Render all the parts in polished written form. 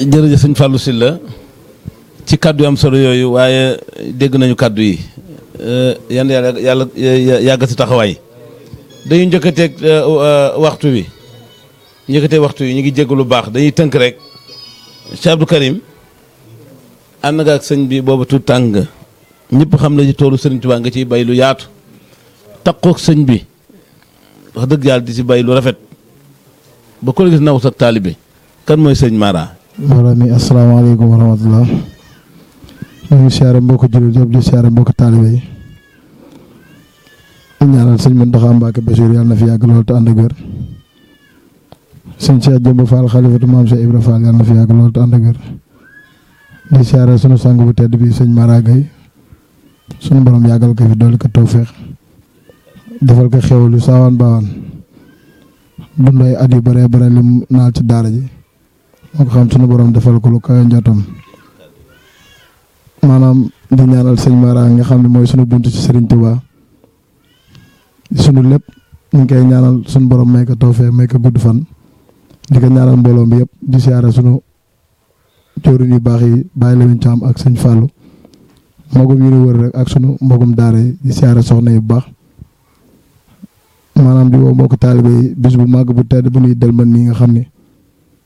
jërëjëf sëñ Fallou Sylla ci kàddu yu am solo yooyu waaye dégg nañu kàddu yi yan yàlla yàgg si taxawaay dañuy njëkkateeg waxtu wi ñu ngi jégg lu baax dañuy tënk rek Cheikh Abdou Karim ànd nga ak sëñ bi booba tuut tàng nga ñëpp xam na ci toolu Sëriñ Tuubaa nga ciy bay lu yaatu takkook sëñ bi wax dëgg yàlla di ci bay lu rafet ba ko la gis naw sa taalibe kan mooy sëñ Mara. mbooloo mi asalaamaaleykum wa rahmatulah ñu ngi siyaare mbokki jullit yëpp di siyaare mbokki taalibe yi di ñaanal sëñ Mountakha Mbacké Bassirou yàlla na fi yàgg lool te ànd ak wér sëñ Cheikh Jëmb Fall xalifatu maam Cheikh Ibra Fall yàlla na fi yàgg lool te ànd ak wér di siyaare sunu sang bu tedd bi sëñ Mara Gueye sunu borom yàggal ko fi doole ko tawfeex defal ko xéwal yu saawaan baawaan dund ay at yu bare bare lim naal ci daara ji moo ko xam sunu borom defal ko lu kawe njottam maanaam di ñaanal sëñ Mara nga xam ne mooy sunu buntu ci Serigne Touba sunu lépp ñu ngi koy ñaanal sunu borom may ko tawfeex may ko gudd fan di ko ñaanal mbooloo mi yëpp di siyaare sunu joorin yu baax yi bàyyi la ñu caam ak sëñ Fallou mbogum yu ñu wër rek ak sunu mbogum daara yi di siyaare soxna yu baax maanaam di woo mbokk taalibe yi bis bu màgg bu tedd bu ñuy delman nii nga xam ne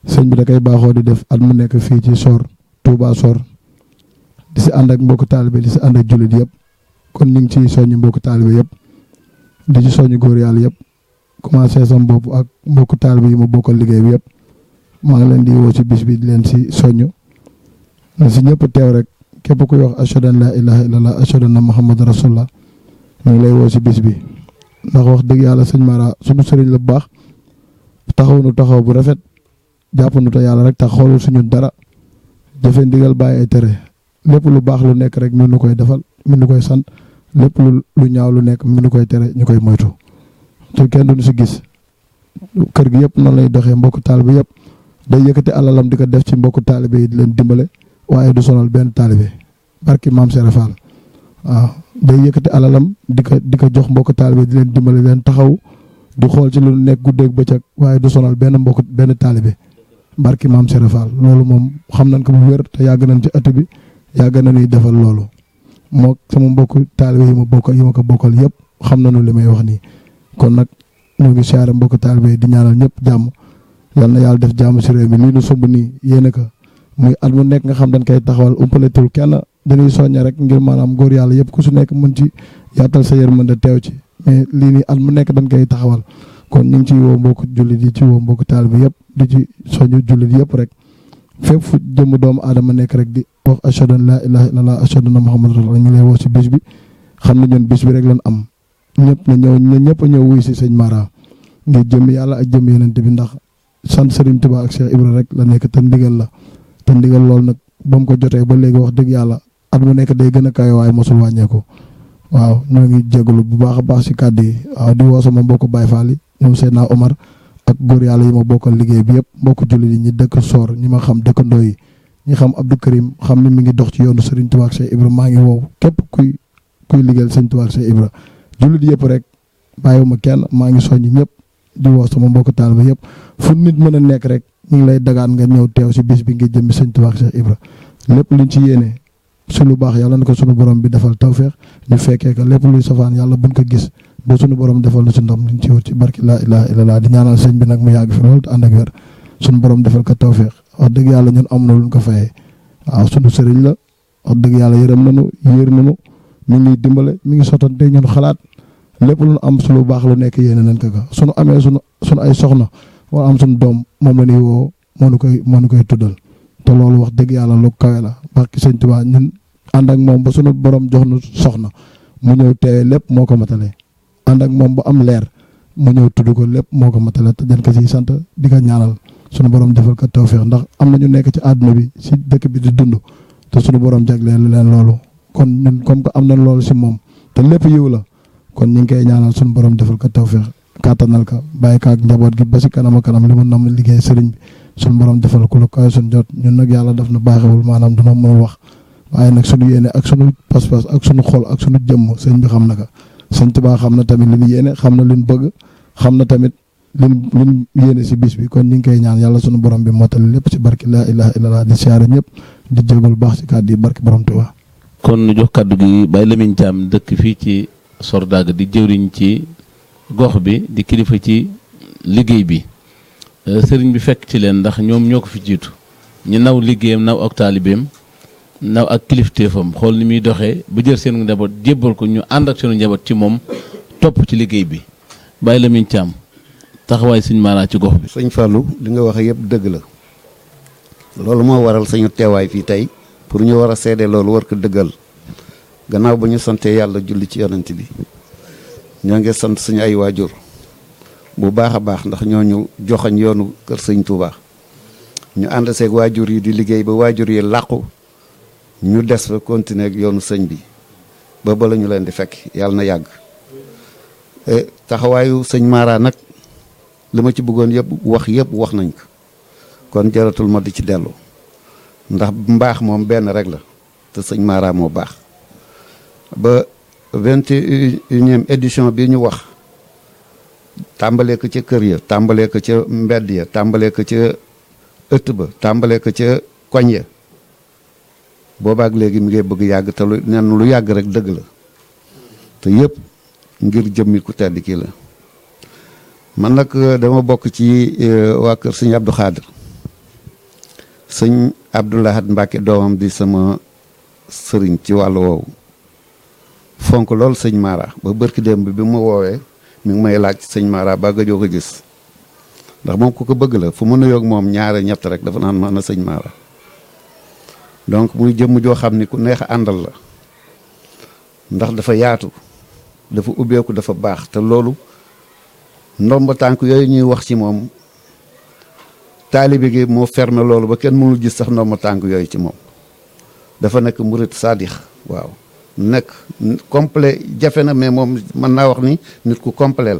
sëñ bi da koy baaxoo di def at mu nekk fii ci Sor Touba Sor di si ànd ak mbokk taalibe di si ànd ak jullit yëpp kon ñu ngi ciy soññu mbokk taalibe yëpp di ci soññu góor yàlla yëpp commencé sam bopp ak mbokk taalibe yi ma bokkal liggéey bi yëpp maa ngi leen di woo ci bis bi di leen si soññu na si ñëpp teew rek képp kuy wax ashhadu an laa ilaaha illallah ashhadu anna muhammadan rasulullah ñu ngi lay woo si bis bi ndax wax dëgg yàlla sëñ Mara suñu sëriñ la bu baax taxaw nu taxaw bu rafet jàpp nu te yàlla rek tax xoolul suñu dara jëfe ndigal bàyyi ay tere lépp lu baax lu nekk rek mi nu koy defal mi nu koy sant lépp lu ñaaw lu nekk mi nu koy tere ñu koy moytu te kenn duñu si gis kër gi yëpp noonu lay doxee mbokku taalibe yëpp day yëkkati alalam di ko def ci mbokku taalibe yi di leen dimbale waaye du sonal benn taalibe barki maam Serap Fall waaw day yëkkati alalam di ko jox mbokku taalibe di leen dimbale leen taxaw di xool ci lu nekk guddeeg bëccëg waaye du sonal benn taalibe barki maam Serap Fall loolu moom xam nañ ko bu wér te yàgg nañ ci ëtt bi yàgg nañuy defal loolu moo sama mbokku taalibe yi ma ko bokkal yëpp xam nañu li may wax nii kon nag ñu ngi siyaare mbokku taalibe yi di ñaanal ñëpp jàmm yal na yàlla def jàmm si réew mi lii nu sumb nii yéene ko muy at mu nekk nga xam dañ koy taxawal umpaletul kenn dañuy soññe rek ngir maanaam góor yàlla yëpp ku su nekk mën ci yaatal sa yërmande teew ci mais lii nii at mu nekk dañ koy taxawal kon ñu ngi ciy woo mbokku jullit yi ci woo mbokku taalibe yëpp di ci soñu jullit yëpp rek fépp fu jëmm doomu aadama nekk rek di wax ashhadu an laa ilaaha illallah ashhadu anna muhammadan rasulullah ñu lay woo si bis bi xam ne ñun bis bi rek lañ am ñëpp ñëpp a ñëw wuy si sëñ Mara ngir jëm yàlla ak jëm yonent bi ndax sant Serigne Touba ak Cheikh Ibra rek la nekk te ndigal la te ndigal loolu nag ba mu ko jotee ba léegi wax dëgg yàlla at mu nekk day gën a kaay waaye mosul wàññeeku waaw ñoo ngi jégalu bu baax a baax si kàddu yi waaw di woo sama mbokku Baye Fall yi ñoom Seydina Omar ak góor yàlla yi ma bokkal liggéey bi yëpp mbokku jullit yi ñi dëkk Soor ñi ma xam dëkkandoo yi ñi xam Abdou Karim xam ni mi ngi dox ci yoonu Serigne Touba ak Cheikh Ibra maa ngi woow képp kuy liggéeyal Serigne Touba ak Cheikh Ibra jullit yëpp rek bàyyiwuma kenn maa ngi soññ ñëpp di woo sama mbokku taalibe yëpp fu nit mën a nekk rek ñu ngi lay dagaan nga ñëw teew si bis bi ngir jëmmi Serigne Touba ak Cheikh Ibra lépp luñ ci yéene su lu baax yàlla na ko sunu borom bi defal tawfeex ñu fekkee ko lépp luy safaan yàlla buñ ko gis ba sunu borom defal na si ndam liñ ci wër ci barki laa ilaaha illallah di ñaanal sëñ bi nag mu yàgg fi lool te ànd ak wér sunu borom defal ko tawfeex wax dëgg yàlla ñun am na luñ ko fayee waaw sunu sëriñ la wax dëgg yàlla yërëm nañu yéer nañu mi ngi dimbale mi ngi sottante ñun xalaat lépp lu am su lu baax lu nekk yéene nañ ko sunu amee sunu ay soxna wala am sunu doom moom la ñuy woo moo nu koy tuddal te loolu wax dëgg yàlla lu kawe la barki sëñ Tuubaa ñun ànd ak moom ba sunu borom jox nu soxna mu ñëw teewee lépp moo ko matale ànd ak moom ba am leer mu ñëw tudd ko lépp moo ko matale te dañ ko siy sant di ko ñaanal sunu borom defal ko tawfeex ndax am na ñu nekk ci àdduna bi si dëkk bi di dund te sunu borom jagleel leen loolu kon ñun comme que am na loolu si moom te lépp yiw la kon ñu ngi koy ñaanal sunu borom defal ko tawfeex kàttanal ko bàyyi ko ak njaboot gi ba si kanam a kanam li mu nam liggéey sëriñ bi sunu borom defal ko lu kaw suñu jot ñun nag yàlla daf na baaxewul maanaam dina mën wax waaye nag sunu yéene ak sunu pas-pas ak sunu xol ak sunu jëmm sëñ bi xam na ko sëñ Tuubaa xam na tamit li ñu yéene xam na li ñu bëgg xam na tamit liñ yéene si bis bi kon ñu ngi koy ñaan yàlla sunu borom bi mottali lépp si barki laa ilaha illallah di siyaare ñëpp di jégal baax si kàddu yi barki borom Tuubaa. kon nu jox kàddu gi Baye Lamine Thiam dëkk fii ci Sordaga di jëwriñ ci gox bi di kilifa ci liggéey bi sëriñ bi fekk ci leen ndax ñoom ñoo ko fi jiitu ñu naw liggéeyam naw ak taalibeem naw ak kilifteefam xool ni muy doxee bu jël seen njaboot jébbal ko ñu ànd ak seen njaboot ci moom topp ci liggéey bi Baye Lamine Thiam taxawaay sëñ Mara ci gox bi. sëñ Fallou li nga wax yëpp dëgg la loolu moo waral sañu teewaay fii tey pour ñu war a seede loolu war ko dëggal gannaaw ba ñu santee yàlla julli ci yonent bi ñoo ngi sant suñu ay waajur bu baax a baax ndax ñooñu joxañ yoonu kër sëñ Touba ñu ànd seeg waajur yi di liggéey ba waajur yi làqu ñu des fa continuer ak yoonu sëñ bi ba bala ñu leen di fekk yàlla na yàgg taxawaayu sëñ Mara nag li ma ci bëggoon yëpp wax nañ ko kon jaratul ma di ci dellu ndax mbaax moom benn rek la te sëñ Mara moo baax ba 21e édition bi ñu wax tàmbalee ko ca kër ya tàmbalee ko ca mbedd ya tàmbalee ko ca ëtt ba tàmbalee ko ca koñ ya boobaak léegi mi ngay bëgg yàgg te lu yàgg rek dëgg la te yëpp ngir jëmmi ku tedd kii la man nag dama bokk ci waa kër sëñ Abdou Khadir sëñ Abdou Lahad Mbacke doomam di sama sëriñ ci wàllu woowu fonk lool sëñ Mara ba bërki démb bi ma woowee mi ngi may laaj sëñ Mara ba gëjoo ko gis ndax moom ku ko bëgg la fu mu nuyoog moom ñaare ñett rek dafa naan ma na sëñ Mara donc muy jëmm joo xam ni ku neex a àndal la ndax dafa yaatu dafa ubbeeku dafa baax te loolu ndomba tànk yooyu ñuy wax ci moom taalibe gi moo fermé loolu ba kenn mënul gis sax ndomba tànk yooyu ci moom dafa nekk murit saadix waaw nekk complet jafe na mais moom mën naa wax ni nit ku complet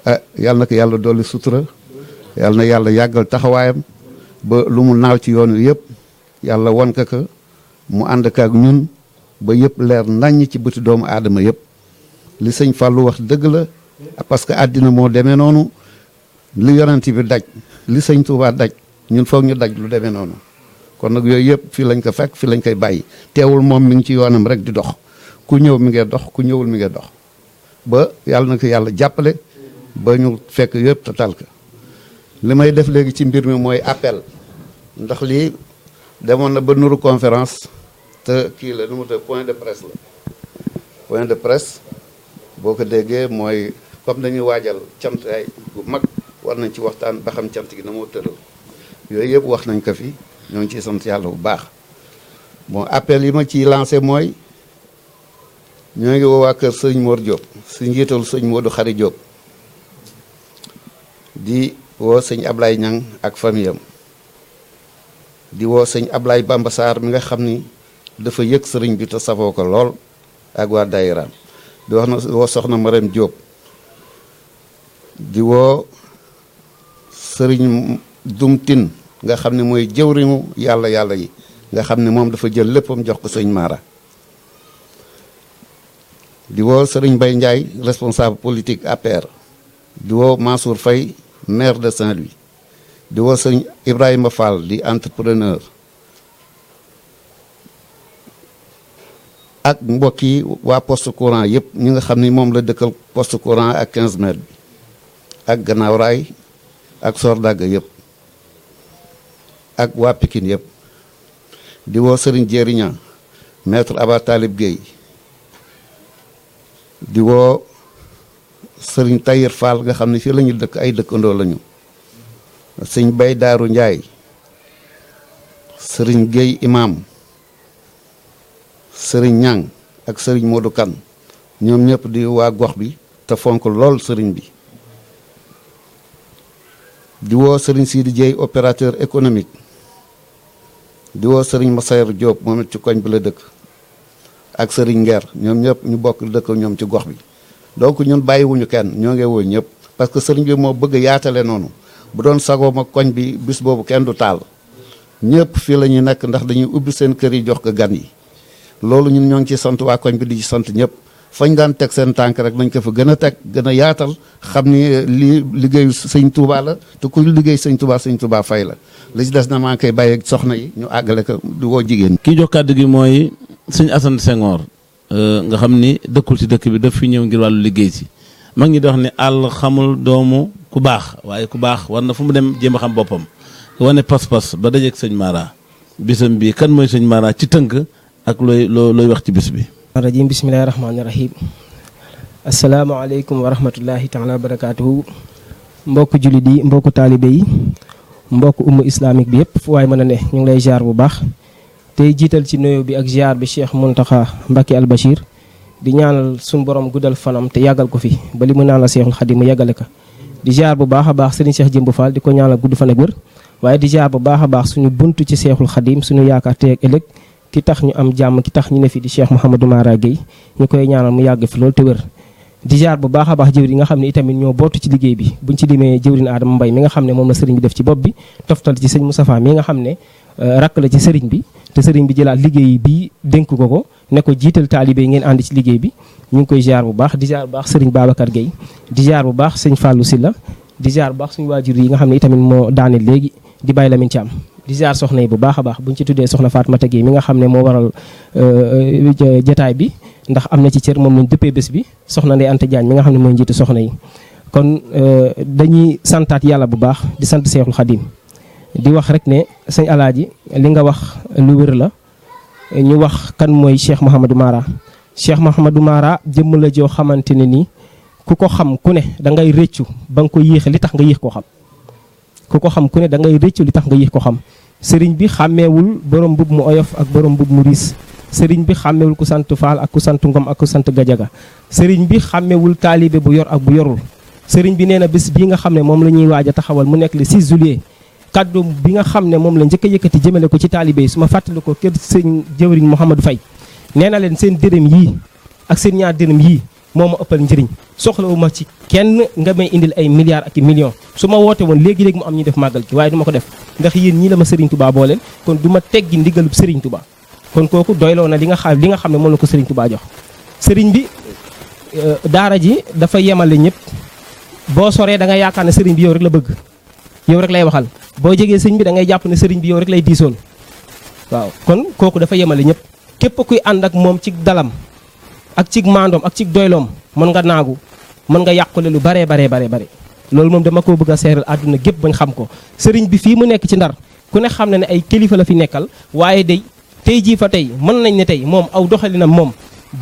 la yàlla na ko yàlla dolli sutura yàlla na yàlla yàggal taxawaayam ba lu mu naaw ci yoon wi yëpp yàlla wan ka mu ànd ak ñun ba yëpp leer naññ ci bëti doomu aadama yëpp li sëñ Fallou wax dëgg la parce que àddina moo demee noonu li yonent bi daj li sëñ Touba daj ñun foog ñu daj lu demee noonu kon nag yooyu yëpp fii lañ ko fekk fii lañ koy bàyyi teewul moom mi ngi ci yoonam rek di dox ku ñëw mi ngay dox ku ñëwul mi ngay dox ba yàlla na ko yàlla jàppale ba ñu fekk yëpp te tal ko li may def léegi ci mbir mi mooy appel ndax lii demoon na ba nuru conférence te kii la nu mu tudd point de presse la point de presse boo ko déggee mooy comme dañuy waajal cant ay bu mag war nañ ci waxtaan ba xam cant gi na moo tëral yooyu yëpp wax nañ ko fi ñoo ngi ciy sant yàlla bu baax bon appel yi ma ciy lancé mooy ñoo ngi woo waa kër sëñ Mor Diop si njiital sëñ Modou Khari Diop di woo sëñ Ablaye Niang ak famille am di woo sëñ Ablaye Bamba Sarr mi nga xam ni dafa yëg sëriñ bi te safoo ko lool ak waa daayiraam di wax na woo soxna Marème Diop di woo sëriñ Dumtin nga xam ne mooy jëwriñu yàlla yi nga xam ne moom dafa jël léppam jox ko sëñ Mara di woo sëriñ Mbaye Ndiaye responsable politique APR di woo Mansour Faye maire de Saint-Louis di woo sëñ Ibrahima Fall di entrepreneur ak mbokk yi waa poste courant yëpp ñi nga xam ni moom la dëkkal poste courant ak 15 mètres bi ak Gannaaw Raay ak Sordaga yëpp ak waa Pikine yëpp di woo Serigne Dieriña maître Aba Talib Gueye di woo Serigne Tayir Fall nga xam ne fii la ñu dëkk ay dëkkandoo lañu sëñ Bay Daaru Njaay Serigne Gueye imam Serigne Ñang ak Serigne Modou Kan ñoom ñëpp di waa gox bi te fonk lool Serigne bi di woo Serigne Sidi Dieye opérateur économique di woo Serigne Massayer Diop moom it ci koñ bi la dëkk ak Serigne Nguer ñoom ñëpp ñu bokk dëkk ñoom ci gox bi donc ñun bàyyiwuñu kenn ñoo ngi woo ñëpp parce que Serigne bi moo bëgg yaatale noonu bu doon sagoom ak koñ bi bis boobu kenn du taal ñëpp fii la ñuy nekk ndax dañuy ubbi seen kër yi jox ko gan yi loolu ñun ñoo ngi ci sant waa koñ bi di ci sant ñëpp fañ daan teg seen tànk rek nañ ko fa gën a teg gën a yaatal xam ni lii liggéeyu sëñ Touba la te ku liggéey sëñ Touba fay la li ci des na maa ngi koy bàyyi soxna yi ñu àggale ko di woo jigéen. kii jox kàddu gi mooy sëñ Assane Senghor nga xam ni dëkkul ci dëkk bi daf fi ñëw ngir wàllu liggéey si mag ñi di wax ne àll xamul doomu ku baax waaye ku baax war na fu mu dem jéem a xam boppam wane pas-pas ba dajeeg sëñ Mara bisam bi kan mooy sëñ Mara ci tënk ak looy wax ci bis bi. rajim bismillahi rahmaani rahim asalaamaaleykum wa rahmatullahi taala wa barakaatuhu mbokk jullit yi mbokk taalibe yi mbokk umma islamique bi yëpp fu waay mën a ne ñu ngi lay ziar bu baax tey jiital ci nuyoo bi ak ziar bi Cheikh Mountakha Mbacké Al Bachir di ñaanal suñu borom guddal fanam te yàggal ko fi ba li mu naan la Cheikhul Khadim mu yàggale ko di ziar bu baax a baax Serigne Cheikh Jëmb Fall di ko ñaanal gudd fan ak wér waaye di ziar bu baax a baax suñu buntu ci Cheikhul Khadim suñu yaakaar tey ak ëllëg ki tax ñu am jàmm ki tax ñu ne fi di Cheikh Mouhamadou Mara Gueye ñu koy ñaanal mu yàgg fi loolu te wér di jaar bu baax a baax jëwriñ nga xam ne itamit ñoo bootu ci liggéey bi buñ ci limee jëwriñ Adama Mbaye mi nga xam ne moom la sëriñ bi def ci bopp bi toftal ci sëñ Moustapha mi nga xam ne rakk la ci sëriñ bi te sëriñ bi jëlaat liggéey bi dénk ko ne ko jiital taalibe ngeen ànd ci liggéey bi ñu ngi koy jaar bu baax di jaar bu baax sëriñ Babacar Gueye di jaar bu baax sëñ Fallou Silla di jaar bu baax suñu waajur yi nga xam ne itamit moo daaneel léegi di Baye Lamine Thiam di ziar soxna yi bu baax a baax buñ ci tuddee soxna Fatmata Gueye mi nga xam ne moo waral jataay bi ndax am na ci cër moom lañ dëppee bés bi soxna Ndeye Anta Diagne mi nga xam ne mooy njiitu soxna yi kon dañuy santaat yàlla bu baax di sant Seexul Xadim di wax rek ne sëñ Alaaji li nga wax lu wér la ñu wax kan mooy Cheikh Mouhamadou Mara Cheikh Mouhamadou Mara jëmm la joo xamante ne nii ku ko xam ku ne da ngay rëccu ba nga ko yéex li tax nga yéex koo xam ku ko xam ku ne da ngay rëccu li tax nga yéex ko xam sëriñ bi xàmmeewul borom mbub mu oyof ak borom mbub mu riis sëriñ bi xàmmewul ku sant Faal ak ku sant Ngom ak ku sant Gajaga sëriñ bi xàmmewul taalibe bu yor ak bu yorul sëriñ bi nee na bés bii nga xam ne moom la ñuy waaj a taxawal mu nekk le 6 juillet kaddu bi nga xam ne moom la njëkk a yëkkati jëmale ko ci taalibe yi su ma fàttali ko kër sëñ jëwriñ Mouhamadou Faye nee na leen seen dërëm yii ak seen ñaar dërëm yii moo ma ëppal njëriñ soxlawuma ci kenn nga may indil ay milliards ak i millions su ma woote woon léegi-léegi mu am ñu def màggal gi waaye du ma ko def ndax yéen ñii la ma Serigne Touba booleel kon du ma teggi ndigalub Serigne Touba kon kooku doyloo na li nga xam ne moom la ko Serigne Touba jox Serigne bi daara ji dafa yemale ñëpp boo soree da nga yaakaar ne Serigne bi yow rek la bëgg yow rek lay waxal boo jegee sëñ bi da ngay jàpp ne Serigne bi yow rek lay diisool waaw kon kooku dafa yemale ñëpp képp kuy ànd ak moom ci dalam ak cig maandoom ak cig doyloom mën nga naagu mën nga yàqule lu bare loolu moom dama ko bëgg a seeral àdduna gépp bañ xam ko sëriñ bi fii mu nekk ci Ndar ku ne xam na ne ay kilifa la fi nekkal waaye day tey jii fa tey mën nañ ne tey moom aw doxalinam moom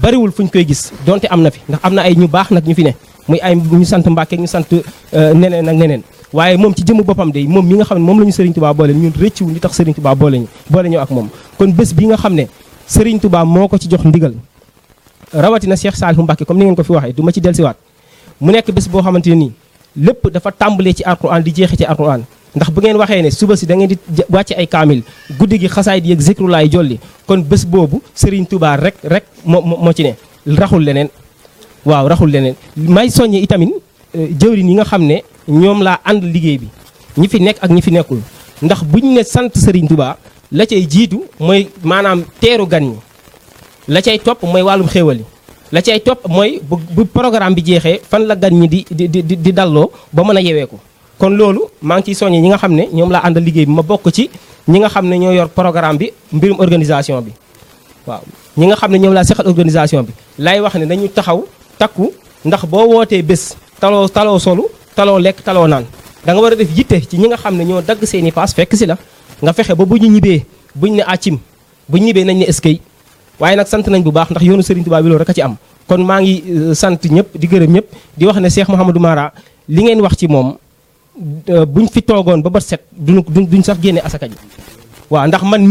bariwul fu ñu koy gis donte am na fi ndax am na ay ñu baax nag ñu fi ne muy ay ñu sant Mbàkke ñu sant neneen ak neneen waaye moom ci jëmm boppam day moom mi nga xam ne moom la ñu Sëriñ Tuubaa boole ñun rëcciwu ñu tax Sëriñ Tuubaa boole ñu ak moom kon bés bi nga xam ne Sëriñ Tuubaa moo ko ci jox ndigal rawatina Cheikh Saliou Mbacke comme ni ngeen ko fi waxee du ma ci dellusiwaat mu nekk bés boo xamante ne nii lépp dafa tàmbalee ci alquran di jeexe ci alquran ndax bu ngeen waxee ne suba si da ngeen di wàcce ay kaamil guddi gi xasaay di yëg zikrulaay jolli kon bés boobu Serigne Touba rek moo ci ne raxul leneen waaw raxul leneen may soññe itamit jëwriñ yi nga xam ne ñoom laa ànd liggéey bi ñi fi nekk ak ñi fi nekkul ndax buñ ne sant Serigne Touba la cay jiitu mooy maanaam teeru gan ñi la cay topp mooy wàllum xéewal yi la cay topp mooy bu programme bi jeexee fan la gan ñi di dalloo ba mën a yewee ko kon loolu maa ngi ciy soññee ñi nga xam ne ñoom laa àndal liggéey bi ma bokk ci ñi nga xam ne ñoo yor programme bi mbirum organisation bi waaw ñi nga xam ne ñoom laa seqal organisation bi lay wax ne nañu taxaw takku ndax boo wootee bés taloo solu taloo lekk taloo naan da nga war a def yitte ci ñi nga xam ne ñoo dagg seeni paas fekk si la nga fexe ba bu ñu ñibbee buñ ne accim buñ ñibbee nañ ne eskay waaye nag sant nañ bu baax ndax yoonu Serigne Touba bi loolu rek a ci am kon maa ngi sant ñëpp di gërëm ñëpp di wax ne Cheikh Mouhamadou Mara li ngeen wax ci moom buñ fi toogoon ba bët set duñ sax génne asaka ji waaw ndax man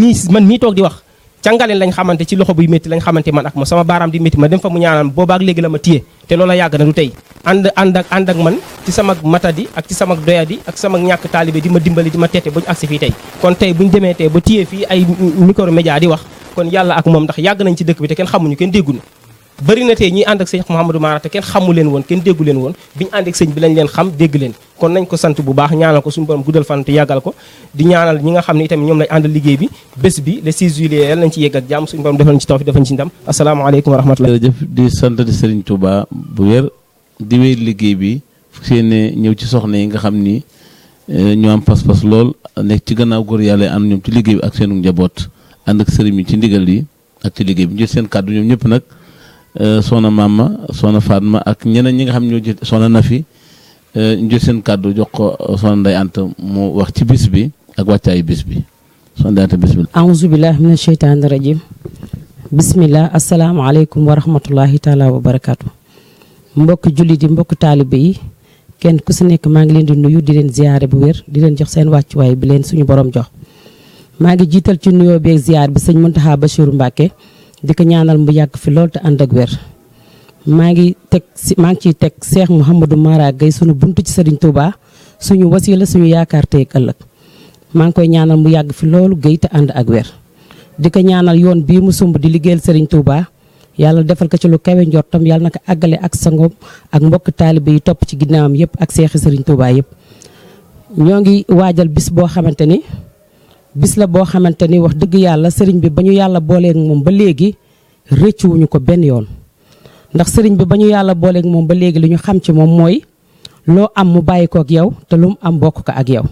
mii toog di wax càngaleen lañ xamante ci loxo buy métti lañ xamante man ak ma sama baaraam di métti ma dem fa mu ñaanal boobaak léegi la ma téye te loola yàgg na du tey ànd ak man ci sama matadi ak ci sama doyadi ak sama ñàkk taalibe di ma dimbali di ma tette ba ñu agsi fii tey kon tey buñ demee tey ba téye fii ay micro média di wax kon yàlla ak moom ndax yàgg nañ ci dëkk bi te kenn xamuñu kenn dégguñu bëri na tey ñuy ànd ak sëñ Mouhamadou Mara te kenn xamu leen woon kenn déggu leen woon bi ñu ànd ak sëñ bi lañ leen xam dégg leen kon nañ ko sant bu baax ñaanal ko suñu borom guddal fan te yàggal ko di ñaanal ñi nga xam ne itamit ñoom lañ àndal liggéey bi bés bi le 6 juillet yàlla nañ ci yegg ak jàmm suñu borom defal ñu ci tawfiq defal ñu ci ndam asalaamaaleykum wa rahmatulah. jërëjëf di sant di Serigne Touba bu wér di wéy liggéey bi fu seene ñëw ci soxna yi nga xam ni ñoo am pas-pas lool nekk ci gannaaw góor yàlla ànd ñoom ci liggéey bi ak seenu njaboot ànd ak sëriñ bi ci ndigal yi ak ci liggéey bi ñu jël seen kàddu ñoom ñëpp nag soxna Mama soxna Fatma ak ñeneen ñi nga xam ne ñoo jël soxna Nafi ñu jël seen kàddu jox ko soxna Ndeye Anta mu wax ci bis bi ak wàccaayu bis bi soxna Ndeye Anta bismillah. aouzu billahi mina sheytaani rajim bismillah asalaamaaleykum wa rahmatullahi taala wa barakaatu. mbokk jullit yi mbokk taalibe yi kenn ku si nekk maa ngi leen di nuyu di leen ziyaare bu wér di leen jox seen wàccuwaay bi leen suñu borom jox. maa ngi jiital ci nuyoo beeg ziyaar bi sëñ Muntaxa Bachiru Mbàkke di ko ñaanal mu yàgg fi lool te ànd ak wér. maa ngi ciy teg Cheikh Mouhamadou Mara Gueye suñu buntu ci Serigne Touba suñu wasila suñu yaakaar tey ak ëllëg maa ngi koy ñaanal mu yàgg fi loolu Gueye te ànd ak wér. di ko ñaanal yoon bii mu sumb di liggéeyal Serigne Touba yàlla defal ko ci lu kawe njortam yàlla na ko àggale ak sangoom ak mbokk taalibe yi topp ci ginnaawam yëpp ak seexi Serigne Touba yëpp. ñoo ngi waajal bis boo xamante ni bis la boo xamante ni wax dëgg yàlla sëriñ bi ba ñu yàlla booleeg moom ba léegi rëccuwuñu ko benn yoon ndax sëriñ bi ba ñu yàlla booleeg moom ba léegi li ñu xam ci moom mooy loo am mu bàyyi ko ak yow te lu mu am bokk ko ak yow.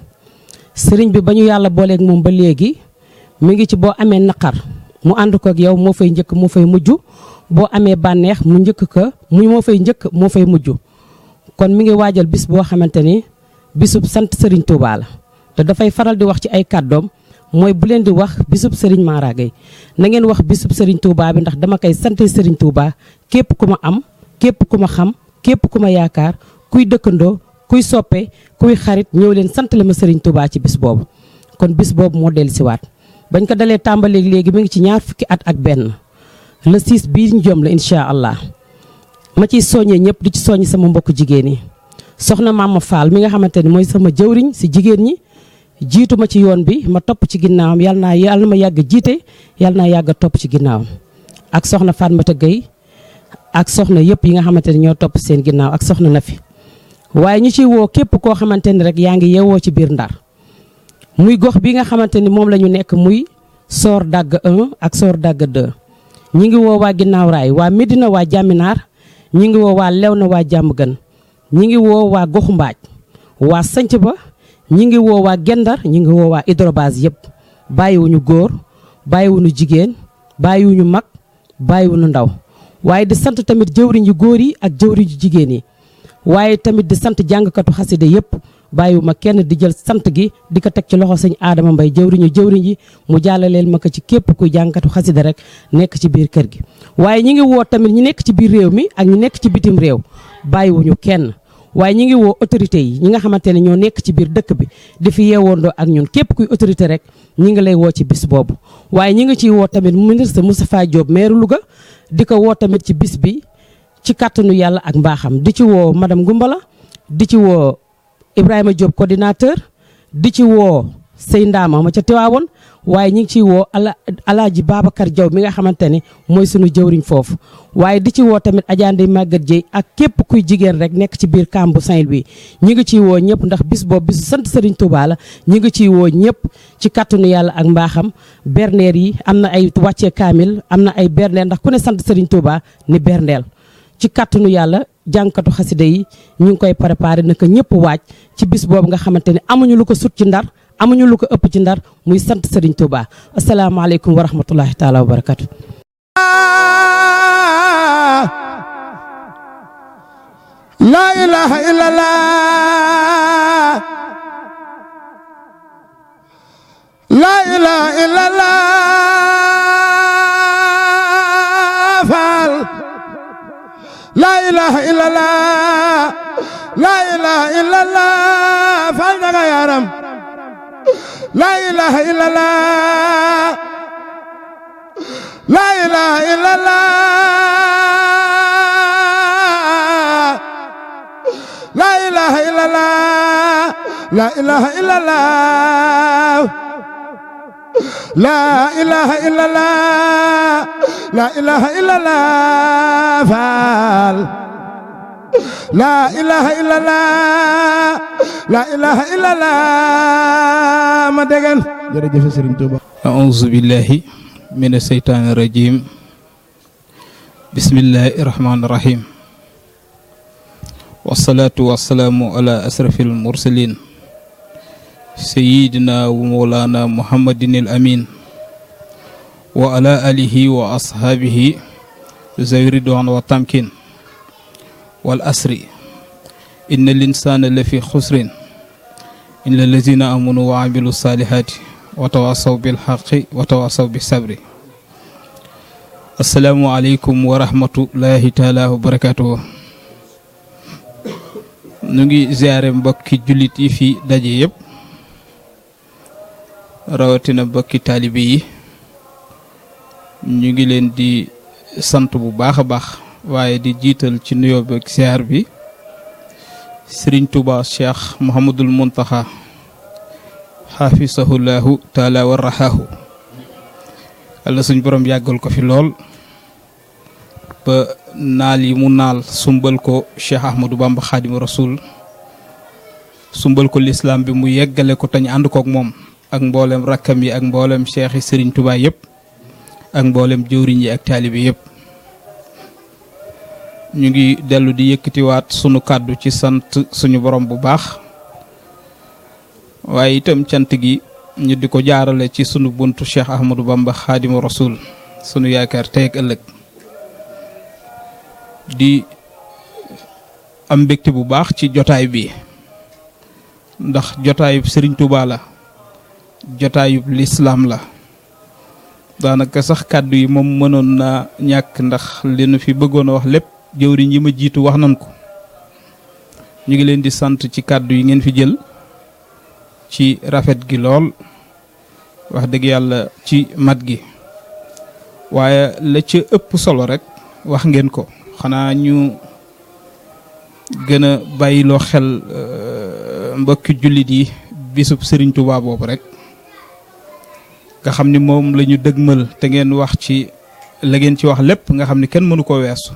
sëriñ bi ba ñu yàlla booleeg moom ba léegi mi ngi ci boo amee naqar mu ànd ko ak yow moo fay njëkk moo fay mujj boo amee bànneex mu njëkk ko moo fay njëkk moo fay mujj kon mi ngi waajal bis boo xamante ni bisub sant sëriñ Touba la te dafay faral di wax ci ay kàddoom. mooy bu leen di wax bisub Serigne Mara Gueye na ngeen wax bisub Serigne Touba bi ndax dama koy sant Serigne Touba képp ku ma am képp ku ma xam képp ku ma yaakaar kuy dëkkandoo kuy soppe kuy xarit ñëw leen sant la ma Serigne Touba ci bis boobu. kon bis boobu moo dellu siwaat bañ ko dalee tàmbaleeg léegi mi ngi ci ñaar fukki at ak benn le 6 bii ñu jëm la incha allah ma ciy soññee ñëpp di ci soññ sama mbokku jigéen yi soxna Mama Fall mi nga xamante ni mooy sama jëwriñ si jigéen ñi. jiitu ma ci yoon bi ma topp ci ginnaawam yàlla na ma yàgg jiite yàlla naa yàgg topp ci ginnaawam ak soxna Fatmata Gueye ak soxna yëpp yi nga xamante ne ñoo topp seen ginnaaw ak soxna Nafi waaye ñu ciy woo képp koo xamante ni rek yaa ngi yeewoo ci biir Ndar muy gox bi nga xamante ni moom la ñu nekk muy Soor Dagg 1 ak Soor Dagg 2 ñi ngi woo waa ginnaaw raay waa Medina waa Jàmminaar ñi ngi woo waa Lewna waa Jàmm Gën ñi ngi woo waa Goxu Mbaaj waa Sanc Ba ñi ngi woo waa Gendar ñi ngi woo waa hydrobase yëpp bàyyiwuñu góor bàyyiwuñu jigéen bàyyiwuñu mag bàyyiwuñu ndaw waaye di sant tamit jëwriñ yu góor yi ak jëwriñ yu jigéen yi waaye tamit di sant jàngkatu xasida yëpp bàyyiwuma kenn di jël sant gi di ko teg ci loxo sëñ Adama Mbay jëwriñ yi mu jàllaleel ma ko ci képp kuy jàngkatu xasida rek nekk ci biir kër gi waaye ñi ngi woo tamit ñi nekk ci biir réew mi ak ñi nekk ci bitim réew bàyyiwuñu kenn waaye ñi ngi woo autorité yi ñi nga xamante ne ñoo nekk ci biir dëkk bi di fi yeewoondoo ak ñun képp kuy autorité rek ñi ngi lay woo ci bis boobu waaye ñi ngi ciy woo tamit ministre Moustapha Diop maire Louga di ko woo tamit ci bis bi ci kàttanu yàlla ak mbaaxam di ci woo madame Goumbala di ci woo Ibrahima Diop coordinateur di ci woo Sey Ndaama ma ca Tiwaawoon waaye ñi ngi ciy woo Alaaji Babacar Diaw mi nga xamante ne mooy sunu jëwriñ foofu waaye di ci woo tamit Adja Ndeye Maguette Dieye ak képp kuy jigéen rek nekk ci biir kambu Saint-Louis ñi ngi ciy woo ñëpp ndax bis boobu bisu sant Serigne Touba la ñi ngi ciy woo ñëpp ci kàttanu yàlla ak mbaaxam berneer yi am na ay wàccee kaamil am na ay berneel ndax ku ne sant Serigne Touba ni berneel ci kàttanu yàlla jànkatu xasida yi ñu ngi koy préparé naka ñëpp waaj ci bis boobu nga xamante ne amuñu lu ko sut ci Ndar amuñu lu ko ëpp ci Ndar muy sant Serigne Touba asalaamaaleykum wa rahmatullahi taala wa barakatu la ilaha illallah la ilaha illallah fal la ilaha illallah la ilaha illallah fal daga yaram la ilaha illallah la ilaha illallah la ilaha illallah la ilaha illallah la ilaha illallah la ilaha illallah faal la ilaha illallah la ilaha illallah ma degen jërëjëf Serigne Touba a'uuzu billahi mina seytaani rajim bismillahi rahmaani rahim wasalaatu wasalaamu ala asrafil mursalin sayidina wa mawlana muhammadin al amin wa ala alihi wa ashaabihi zawi ridwan wa tamkin wal asri inna linsaana la fi xusrin illa allazina amanu wa amilu salihati wa tawasaw bil xaqi wa tawasaw bis sabri assalaamu aleykum wa rahmatullahi taala wa barakatuhu ñu ngi ziare mbokki jullit yi fi daje yëpp rawatina mbokki taalibe yi ñu ngi leen di sant bu baax a baax waaye di jiital ci nuyoo bi ak ziar bi Serigne Touba Cheikh Mouhamadul Mountakha xaafisahullahu taala wa rahaahu Yàlla suñ borom yàggal ko fi lool ba naal yi mu naal sumbal ko Cheikh Ahmadou Bamba Xaadimu Rasul sumbal ko lislaam bi mu yeggale ko tañ ànd kook moom ak mboolem rakkam yi ak mboolem cheikh yi Serigne Touba yëpp ak mboolem jëwriñ yi ak taalibe yëpp ñu ngi dellu di yëkkatiwaat sunu kàddu ci sant suñu borom bu baax waaye itam cant gi ñu di ko jaarale ci sunu buntu Cheikh Ahmadou Bamba Xaadimu Rasul sunu yaakaar tey ak ëllëg di am mbégte bu baax ci jotaay bi ndax jotaayub Serigne Touba la jotaayub lislaam la daanaka sax kàddu yi moom mënoon na ñàkk ndax li nu fi bëggoon a wax lépp jëwriñ yi ma jiitu wax nañ ko ñu ngi leen di sant ci kàddu yi ngeen fi jël ci rafet gi lool wax dëgg yàlla ci mat gi waaye la ca ëpp solo rek wax ngeen ko xanaa ñu gën a bàyyiloo xel mbokki jullit yi bisub Serigne Touba boobu rek nga xam ni moom la ñu dëgmal te ngeen wax ci la ngeen ci wax lépp nga xam ni kenn mënu koo weesu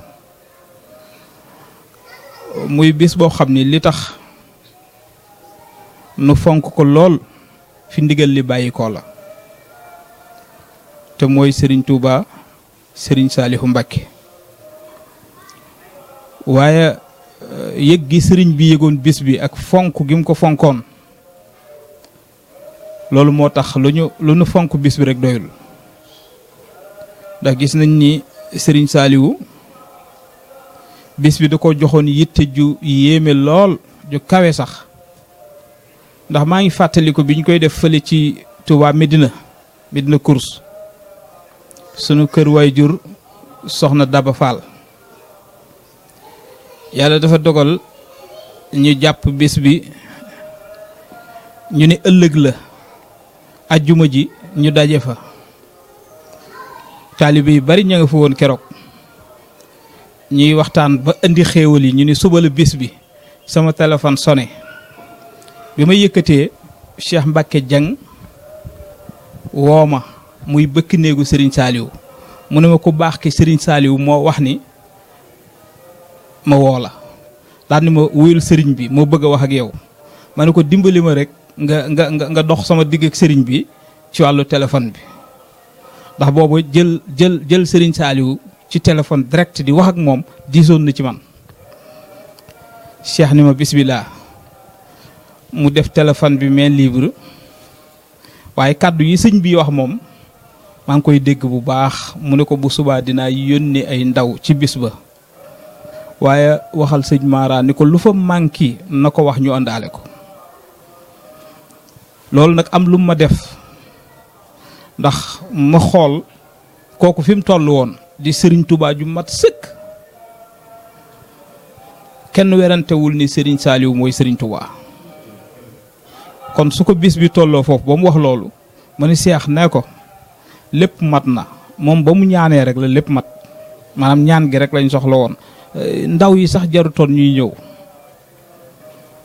muy bis boo xam ni li tax nu fonk ko lool fi ndigal li bàyyi ko la te mooy Serigne Touba Serigne Saliou Mbacké waaye yëg gi sëriñ bi yëgoon bis bi ak fonk gi mu ko fonkoon loolu moo tax lu nu fonk bis bi rek doyul ndax gis nañ ni Serigne Saliou bis bi da ko joxoon yitte ju yéeme lool ju kawe sax ndax maa ngi fàttaliku bi ñu koy def fële ci Touba Medina Course sunu kër waajur soxna Daba Fall yàlla dafa dogal ñu jàpp bis bi ñu ne ëllëg la ajjuma ji ñu daje fa taalibe yi bari ña nga fa woon keroog ñuy waxtaan ba indi xéewal yi ñu ne suba la bis bi sama téléphone sonné bi ma yëkkatee Cheikh Mbacké Dieng woo ma muy bëkk néegu Serigne Saliou mu ne ma ku baax ki Serigne Saliou moo wax ni ma woo la daal ni ma wuyul sëriñ bi moo bëgg a wax ak yow ma ne ko dimbali ma rek nga dox sama digg ak sëriñ bi ci wàllu téléphone bi ndax boobu jël Serigne Saliou ci téléphone direct di wax ak moom diisoon na ci man Cheikh ni ma bismillah mu def téléphone bi main libre waaye kàddu yi sëñ bi wax moom maa ngi koy dégg bu baax mu ne ko bu subaa dinaa yónni ay ndaw ci bis ba waaye waxal sëñ Mara ni ko lu fa manqué na ko wax ñu àndaale ko loolu nag am lu ma def ndax ma xool kooku fi mu toll woon di Serigne Touba ju mat sëkk kenn werantewul ni Serigne Saliou mooy Serigne Touba kon su ko bis bi tolloo foofu ba mu wax loolu ma ni Seex nee ko lépp mat na moom ba mu ñaanee rek la lépp mat maanaam ñaan gi rek lañ soxla woon ndaw yi sax jarutoon ñuy ñëw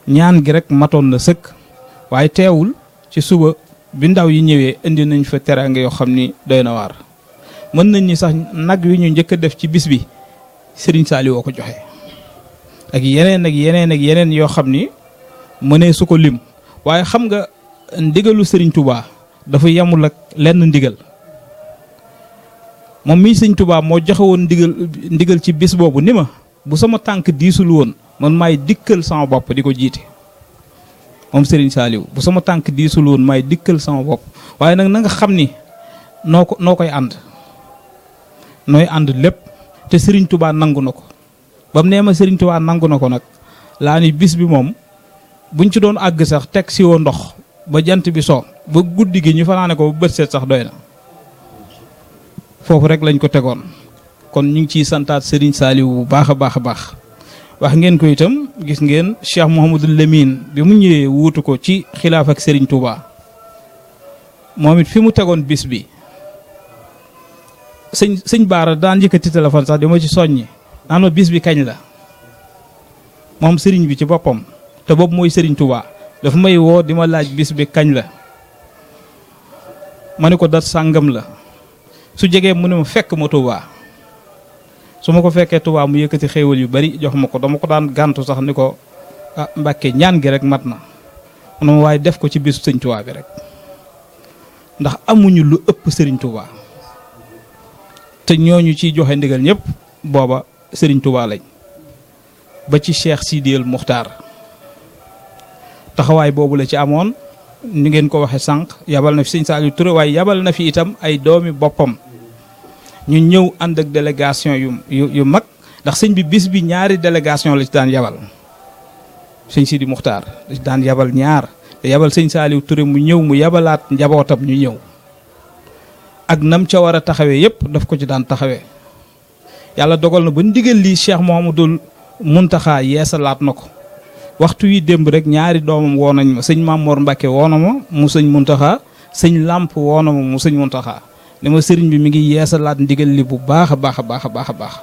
ñaan gi rek matoon na sëkk waaye teewul ci suba bi ndaw yi ñëwee indi nañ fa teraanga yoo xam ni doy na waar mën nañ ni sax nag wi ñu njëkk a def ci bis bi Serigne Saliou woo ko joxe ak yeneen yoo xam ni mënee su ko lim waaye xam nga ndigalu Serigne Touba dafa yemul ak lenn ndigal moom mii Serigne Touba moo joxe woon ndigal ci bis boobu ni ma bu sama tànk diisul woon man maay dikkal sama bopp di ko jiite moom Serigne Saliou bu sama tànk diisul woon maay dikkal sama bopp waaye nag na nga xam ni noo koy ànd nooy ànd lépp te Serigne Touba nangu na ko ba mu nee ma Serigne Touba nangu na ko nag laa ni bis bi moom buñ ci doon àgg sax teg si woo ndox ba jant bi soo ba guddi gi ñu fanaane ko ba bët seet sax doy na foofu rek lañ ko tegoon kon ñu ngi ciy santaat Serigne Saliou bu baax a baax a baax wax ngeen ko itam gis ngeen Cheikh Mouhamadou Lamine bi mu ñëwee wuutu ko ci xilaaf ak Serigne Touba moom it fi mu tegoon bis bi sëñ Baara daan yëkkati téléphone sax dama ci soññi naan ma bis bi kañ la moom Serigne bi ci boppam te boobu mooy Serigne Touba dafa may woo di ma laaj bis bi kañ la ma ne ko dat sàngam la su jegee mu ne ma fekk ma Touba su ma ko fekkee Touba mu yëkkati xéewal yu bari jox ma ko dama ko daan gàntu sax ni ko ah Mbàkke ñaan gi rek mat na mu ne ma waaye def ko ci bisu sëñ Touba bi rek ndax amuñu lu ëpp Serigne Touba te ñooñu ciy joxe ndigal ñëpp booba Serigne Touba lañ ba ci Cheikh Sidiyel Muxtaar taxawaay boobu la ci amoon ni ngeen ko waxe sànq yabal na fi sëñ Saliou Touré waaye yabal na fi itam ay doomi boppam ñu ñëw ànd ak délégation yu mag ndax sëñ bi bis bi ñaari délégation la ci daan yabal sëñ Sidi Muxtaar la ci daan yabal ñaar te yabal sëñ Saliou Touré mu ñëw mu yabalaat njabootam ñu ñëw ak nam ca war a taxawee yépp daf ko ci daan taxawee yàlla dogal na ba ndigal lii Cheikh Mouhamadoul Mountakha yeesalaat na ko waxtu wi démb rek ñaari doomam woo nañ ma sëñ Mamor Mbacke woo na ma mu sëñ Mountakha sëñ Lamp woo na ma mu sëñ Mountakha ne ma sëriñ bi mi ngi yeesalaat ndigal li bu baax a baax a baax a baax a baax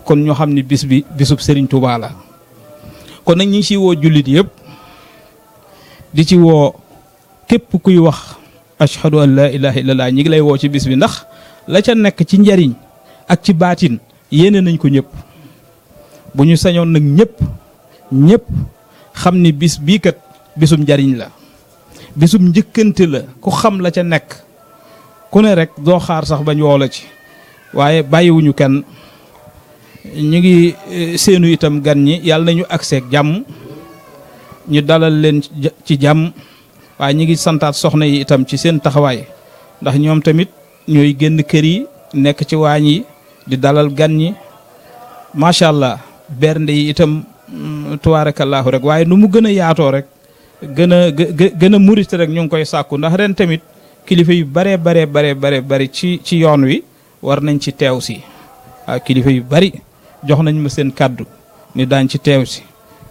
kon ñoo xam ne bis bi bisub Serigne Touba la kon nag ñi ngi ciy woo jullit yëpp di ci woo képp kuy wax ashhadu an la ilaha illallah ñi ngi lay woo ci bis bi ndax la ca nekk ci njariñ ak ci baatin yéene nañ ko ñëpp bu ñu sañoon nag ñëpp xam ni bis bii kat bisum njariñ la bisum njëkkante la ku xam la ca nekk ku ne rek doo xaar sax bañ woo la ci waaye bàyyiwuñu kenn ñu ngi seenu itam gan ñi yàlla nañu accès ak jàmm ñu dalal leen ci jàmm waaye ñu ngi santaat soxna yi itam ci seen taxawaay ndax ñoom tamit ñooy génn kër yi nekk ci waañ yi di dalal gan ñi macha allah bernde yi itam tubaarakallaahu rek waaye nu mu gën a yaatoo rek gën a murit rek ñu ngi koy sàkku ndax ren tamit kilifa yu bari ci yoon wi war nañ ci teew si waaw kilifa yu bari jox nañ ma seen kàddu ni daañ ci teew si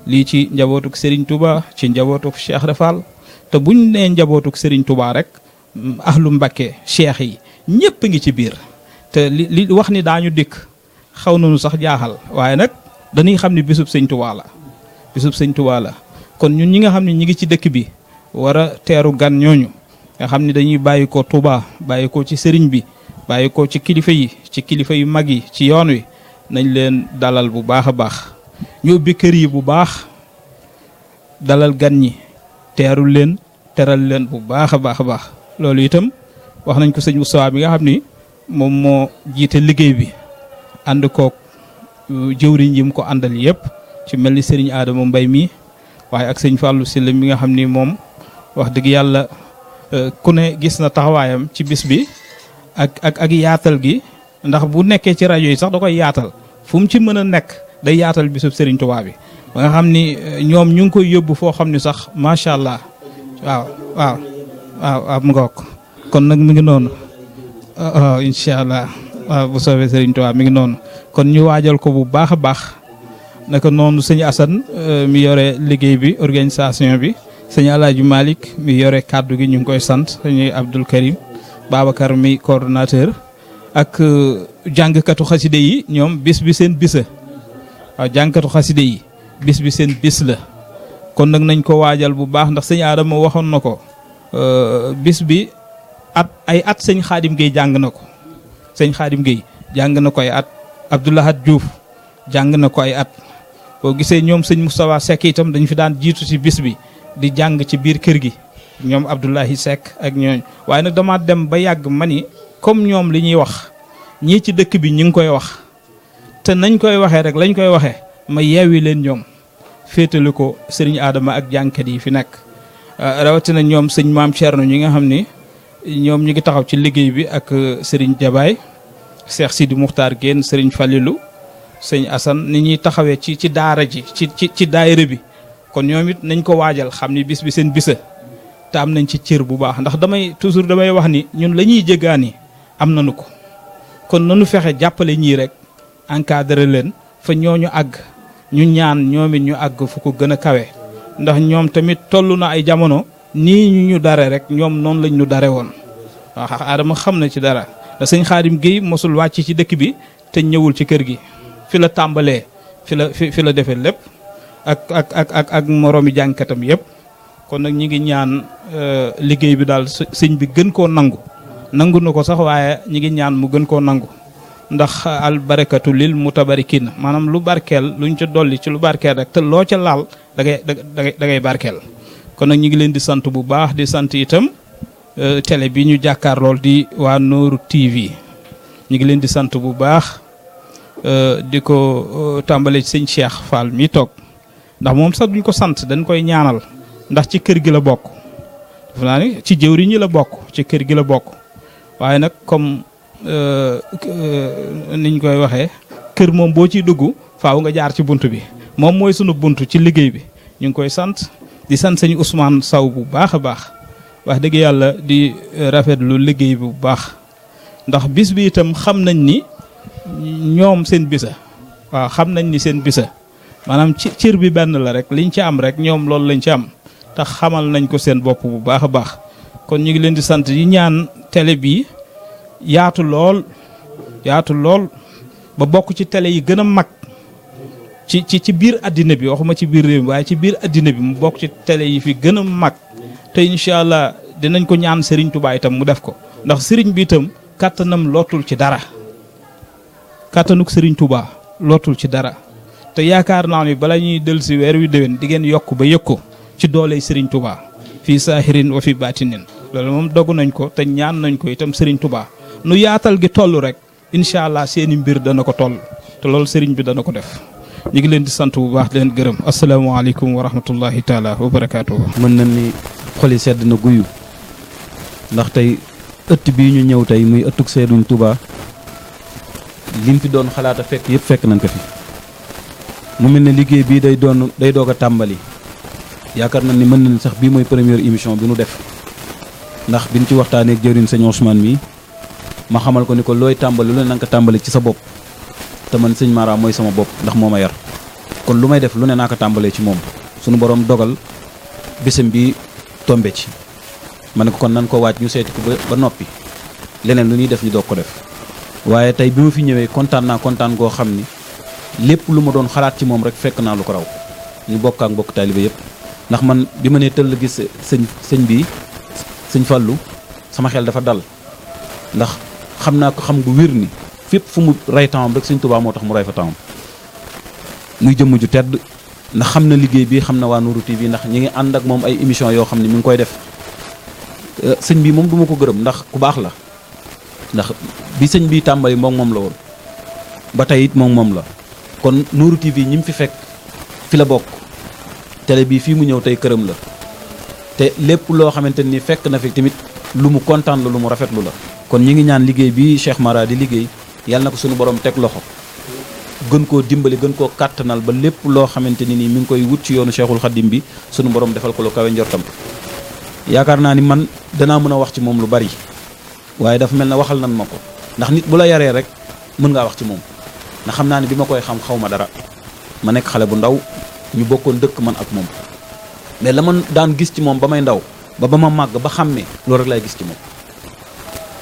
lii ci njabootuk Serigne Touba ci njabootuk Cheikh Rafal te buñ nee njabootuk Serigne Touba rek ahlu Mbakke cheikh yi ñëpp ngi ci biir te li wax ni daañu dikk xaw nañu sax jaaxal waaye nag dañuy xam ni bisub sëñ Touba la bisub sëñ Touba la kon ñun ñi nga xam ne ñi ngi ci dëkk bi war a teeru gan ñooñu nga xam ni dañuy bàyyi ko Touba bàyyi ko ci sëriñ bi bàyyi ko ci kilifa yi ci kilifa yu mag yi ci yoon wi nañ leen dalal bu baax a baax ñu ubbi kër yi bu baax dalal gan ñi teerul leen teral leen bu baax a baax a baax loolu itam wax nañ ko sëñ Moustapha bi nga xam ni moom moo jiite liggéey bi ànd kook jëwriñ yi mu ko àndal yëpp ci mel ni sëriñ Adama Mbay mi waaye ak sëñ Fallou Sylla mi nga xam ni moom wax dëgg yàlla ku ne gis na taxawaayam ci bis bi ak yaatal gi ndax bu nekkee ci rajo yi sax da koy yaatal fu mu ci mën a nekk day yaatal bisub Serigne Touba bi ba nga xam ni ñoom ñu ngi koy yóbbu foo xam ni sax macha allah waaw mu ngoog kon nag mi ngi noonu waaw incha allah waaw bu soobee Serigne Touba mi ngi noonu kon ñu waajal ko bu baax a baax naka noonu sëñ Assane mi yore liggéey bi organisation bi sëñ Alaaji Malick mi yore kàddu gi ñu ngi koy sant sëñ Abdoul Karim Babacar mi coordonnateur ak jàngkatu xaside yi ñoom bis bi seen bisa waaw jàngkatu xaside yi bis bi seen bis la kon nag nañ ko waajal bu baax ndax sëñ Adama waxoon na ko bis bi ay at sëñ Xaadim Gueye jàng na ko sëñ Xaadim Gueye jàng na ko ay at Abdoulahat Diouf jàng na ko ay at boo gisee ñoom sëñ Moustapha Seck itam dañu fi daan jiitu ci bis bi di jàng ci biir kër gi ñoom Abdoulahi Seck ak ñooñ waaye nag dama dem ba yàgg ma ni comme ñoom li ñuy wax ñii ci dëkk bi ñu ngi koy wax te nañ koy waxee rek lañ koy waxee ma yeewi leen ñoom féetale ko sëriñ Adama ak jànkat yi fi nekk rawatina ñoom sëñ Maam Thierno ñi nga xam ni ñoom ñu ngi taxaw ci liggéey bi ak sëriñ Jabaay Cheikh Sidi Muxtaar Géen sëriñ Falilou sëñ Assane ni ñuy taxawee ci daara ji ci daayira bi kon ñoom it nañ ko waajal xam ni bis bi seen bisa te am nañ ci cër bu baax ndax toujours damay wax ni ñun la ñuy jéggaani am nañu ko kon nanu fexe jàppale ñii rek encadré leen fa ñooñu àgg ñu ñaan ñoom it ñu àgg fu ko gën a kawe ndax ñoom tamit toll na ay jamono nii ñu dare rek ñoom noonu lañ ñu dare woon waaw Adama xam na ci dara da sëñ Xaadim Gueye mosul wàcc ci dëkk bi te ñëwul ci kër gi fi la tàmbalee fi la defee lépp ak moroomi jànkatam yëpp kon nag ñi ngi ñaan liggéey bi daal sëñ bi gën koo nangu na ko sax waaye ñi ngi ñaan mu gën koo nangu ndax al barakatu lil mutabarikin maanaam lu barkeel luñ ca dolli ci lu barkeel rek te loo ca laal da ngay barkeel kon nag ñi ngi leen di sant bu baax di sant itam télé bi ñu jàkkaar lool di waa Nooru TV ñi ngi leen di sant bu baax di ko tàmbale ci sëñ Cheikh Fall mi toog ndax moom sax duñ ko sant dañ koy ñaanal ndax ci kër gi la bokk dafa naa ni ci jëwriñ ñi la bokk ci kër gi la bokk waaye nag comme niñ koy waxee kër moom boo ciy dugg faaw nga jaar ci bunt bi moom mooy sunu bunt ci liggéey bi ñu ngi koy sant di sant sëñ Ousmane Saw bu baax a baax wax dëgg yàlla di rafetlu liggéey bi bu baax ndax bis bi itam xam nañ ni ñoom seen bisa waaw xam nañ ni seen bisa maanaam ci cër bi benn la rek liñ ci am rek ñoom loolu lañ ci am tax xamal nañ ko seen bopp bu baax a baax kon ñu ngi leen di sant yi ñaan télé bi yaatu lool ba bokk ci télé yi gën a mag ci biir addina bi waxuma ci biir réew mi waaye ci biir addina bi mu bokk ci télé yi fi gën a mag te incha allah dinañ ko ñaan Serigne Touba itam mu def ko ndax Serigne bi itam kàttanam lootul ci dara kàttanuk Serigne Touba lootul ci dara te yaakaar naa ni bala ñuy del si weer wi déwén di ngeen yokk ba yëg ko ci dooley Serigne Touba fii saahirin wa fi baatinin loolu moom dogu nañ ko te ñaan nañ ko itam Serigne Touba nu yaatal gi toll rek incha allah seeni mbir dana ko toll te loolu Serigne bi dana ko def ñu ngi leen di sant bu baax di leen gërëm asalaamaaleykum wa rahmatullahi taala wa barakaatu. mën na ni xoli sedd na guyu ndax tey ëtt bii ñu ñëw tey muy ëttug Seeduñ Touba liñ fi doon xalaat a fekk yëpp fekk nañ ko fi mu mel ne liggéey bii day doog a tàmbali yaakaar nañ ni mën nañ sax bii mooy première émission bi nu def ndax biñ ci waxtaanee ak jëwriñ sëñ Ousmane mi ma xamal ko ni ko looy tàmbali lu ne na nga ko tàmbali ci sa bopp te man sëñ Mara mooy sama bopp ndax moo ma yar kon lu may def lu ne naa ko tàmbalee ci moom sunu borom dogal bésam bi tombe ci ma ne ko kon nan ko waaj ñu seeti ko ba noppi leneen lu ñuy def ñu doog ko def waaye tey bi ma fi ñëwee kontaan naa kontaan goo xam ni lépp lu ma doon xalaat ci moom rek fekk naa lu ko raw ñu bokk ak mbokk taalibe yëpp ndax man bi ma nee tëll gis sëñ Fallou sama xel dafa dal ndax xam naa ko xam gu wér ni fépp fu mu rey tawam rek sëñ Touba moo tax mu rey fa tawam muy jëmm ju tedd ndax xam na liggéey bi xam na waa Nourou TV ndax ñi ngi ànd ak moom ay émission yoo xam ne mi ngi koy def sëñ bi moom duma ko gërëm ndax ku baax la ndax bi sëñ bi tàmbali moom la woon ba tey it moom la kon Nourou TV ñi mu fi fekk fi la bokk télé bii fii mu ñëw tey këram la te lépp loo xamante ni fekk na fi tamit lu mu kontaan la lu mu rafetlu la kon ñi ngi ñaan liggéey bi Cheikh Mara di liggéey yàlla na ko suñu borom teg loxo gën koo dimbali gën koo kàttanal ba lépp loo xamante ni nii mi ngi koy wut ci yoonu Cheikhul Khadim bi suñu borom defal ko lu kawe njortam yaakaar naa ni man danaa mën a wax ci moom lu bari waaye dafa mel ne waxal nan ma ko ndax nit bu la yaree rek mën ngaa wax ci moom ndax xam naa ni bi ma koy xam xaw ma dara ma nekk xale bu ndaw ñu bokkoon dëkk man ak moom mais la man daan gis ci moom ba may ndaw ba ma màgg ba xàmmee loolu rek laay gis ci moom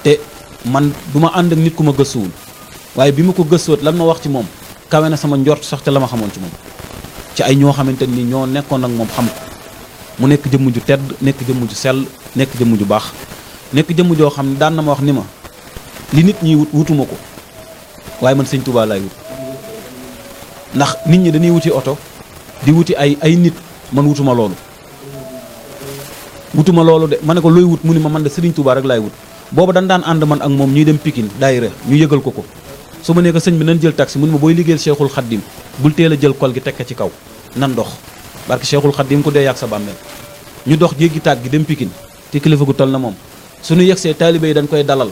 te man du ma ànd ak nit ku ma gëstuwul waaye bi ma ko gëstuwaat lan ma wax ci moom kawe na sama njort sax te la ma xamoon ci moom ci ay ñoo xamante ni ñoo nekkoon ak moom xam ko mu nekk jëmm ju tedd nekk jëmm ju sell nekk jëmm ju baax nekk jëmm joo xam ne daan na ma wax ni ma li nit ñi wutuma ko waaye man sëñ Touba laay wut ndax nit ñi dañuy wuti oto di wuti ay nit man wutuma loolu de ma ne ko looy wut mu ni ma man de Serigne Touba rek laay wut booba dañ daan ànd man ak moom ñuy dem Pikine daayira ñu yëgal ko su ma nee ko sëñ bi nan jël taxi mu ni ma booy liggéeyal Cheikhul Khadim bul teel a jël kol gi teg ko ci kaw nan dox barke Cheikhul Khadim ku dee yàgg sa bàmmeel ñu dox jéggi taat gi dem Pikine te kilifa gu toll na moom suñu yegsee taalibe yi dañ koy dalal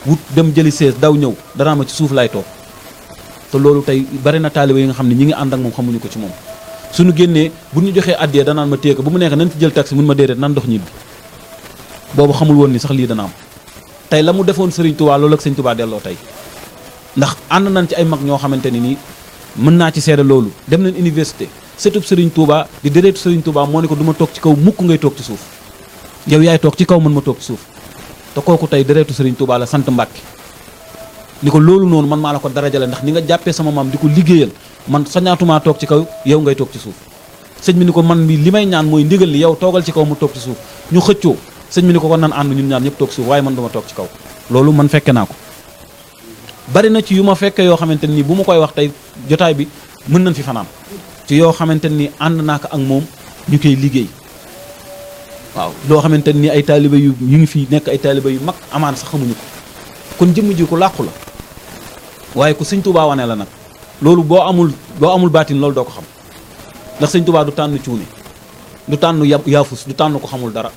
wut dem jëli sees daw ñëw danaa ma ci suuf laay toog te loolu tey bari na taalibe yi nga xam ne ñi ngi ànd ak moom xamuñu ko ci moom suñu génnee bu ñu joxee addiyee danaan ma téye ko bu mu nekk nañ ci jël taxi mun ma déedéet nan dox ñibbi boobu xamul woon ni sax lii dana am tey la mu defoon Serigne Touba loolu ak Serigne Touba delloo tey ndax ànd nañ ci ay mag ñoo xamante ni nii mën naa ci seede loolu dem nañ université setub Serigne Touba di déreetu Serigne Touba moo ne ko du ma toog ci kaw mukk ngay toog ci suuf yow yaay toog ci kaw mën ma toog ci suuf te kooku tey déreetu Serigne Touba la sant Mbàkke ni ko loolu noonu man maa la ko darajale ndax ni nga jàppee sama maam di ko liggéeyal man sañaatumaa toog ci kaw yow ngay toog ci suuf sëñ bi ni ko man bi li may ñaan mooy ndigal li yow toogal ci kaw mu toog ci suuf ñu xëccoo sëñ bi ni ko kon nan ànd ñun ñaar ñëpp toog ci suuf waaye man duma toog ci kaw loolu man fekke naa ko bari na ci yu ma fekke yoo xamante nii bu ma koy wax tey jotaay bi mën nañ fi fanaan ci yoo xamante ni ànd naa ko ak moom ñu koy liggéey waaw loo xamante ni ay taaliba yu ñu ngi fi nekk ay taaliba yu mag amaan sax xamuñu ko kon jëmm ji ku làqu la waaye ku sëñ Touba wane la nag loolu boo amul baatin loolu doo ko xam ndax sëñ Touba du tànn cuune du tànn yaafus du tànn ko xamul dara